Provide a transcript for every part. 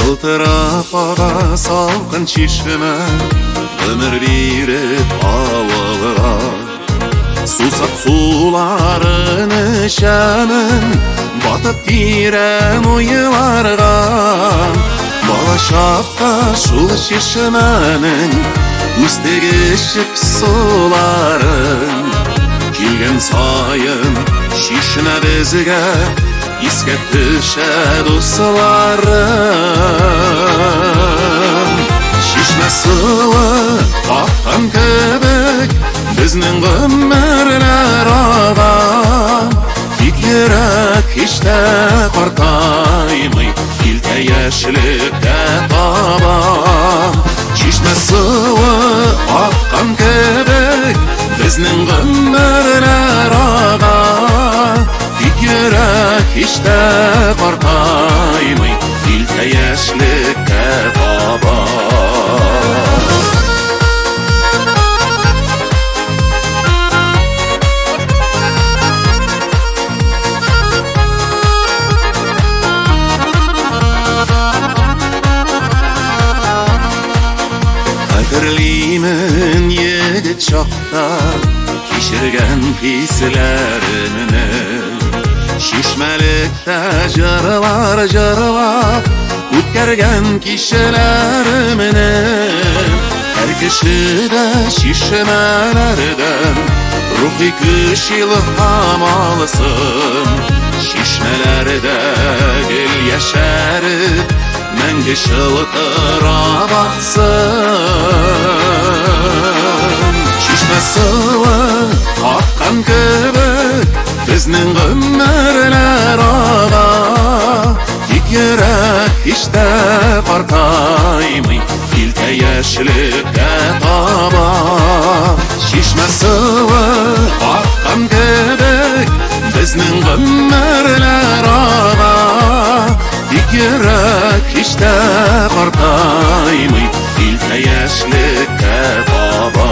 Шылтырап ага салкын чишмә, Гомер биреп авылга. Сусап суларын эчәмен, Батып тирән уйларга. Бала чакта шул чишмәнең Үстек эчеп суларын. Килгән саен чишмә безгә Искә төшә дусларым. Чишмә суы аккан кебек, Безнең гомерләр ага. Тик йөрәк һич тә картаймый, Илтә яшьлеккә таба. Чишмә суы аккан кебек, Безнең гомерләр ага. Тик йөрәк һич тә картаймый, Илтә яшьлеккә таба. Хәтерлимен егет чакта кичергән хисләремне. Чишмәлектә җырлар җырлап үткәргән кичәләремне. Һәр кеше дә чишмәләрдән рухи көч илһам алсын. Чишмәләрдә гел яшәреп, мәңге чылтырап аксын. Чишмә суы аккан кебек, безнең гомерләр ага. Тик йөрәк һич тә картаймый, илтә яшьлеккә таба. Чишмә суы аккан кебек, безнең гомерләр ага. Тик йөрәк һич тә картаймый, илтә яшьлеккә таба.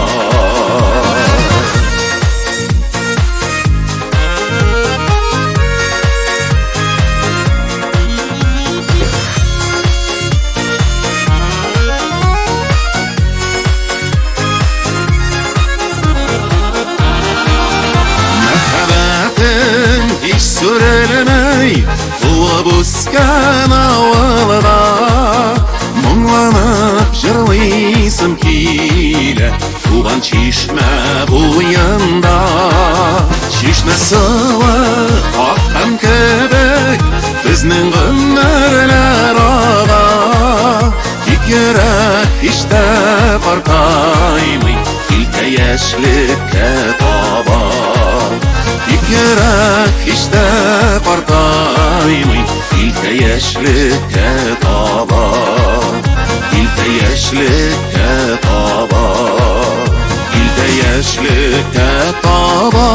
Мәхәббәтең һич сүрелмәй, туып үскән авылга. Моңланып җырлыйсым килә, туган чишмә буенда. Чишмә суы аккан кебек, безнең гомерләр ага. Тик йөрәк һич тә картаймый, илтә яшьлеккә таба. Тик йөрәк һич тә картаймый, илтә яшьлеккә таба. Илтә яшьлеккә таба. Илтә яшьлеккә таба.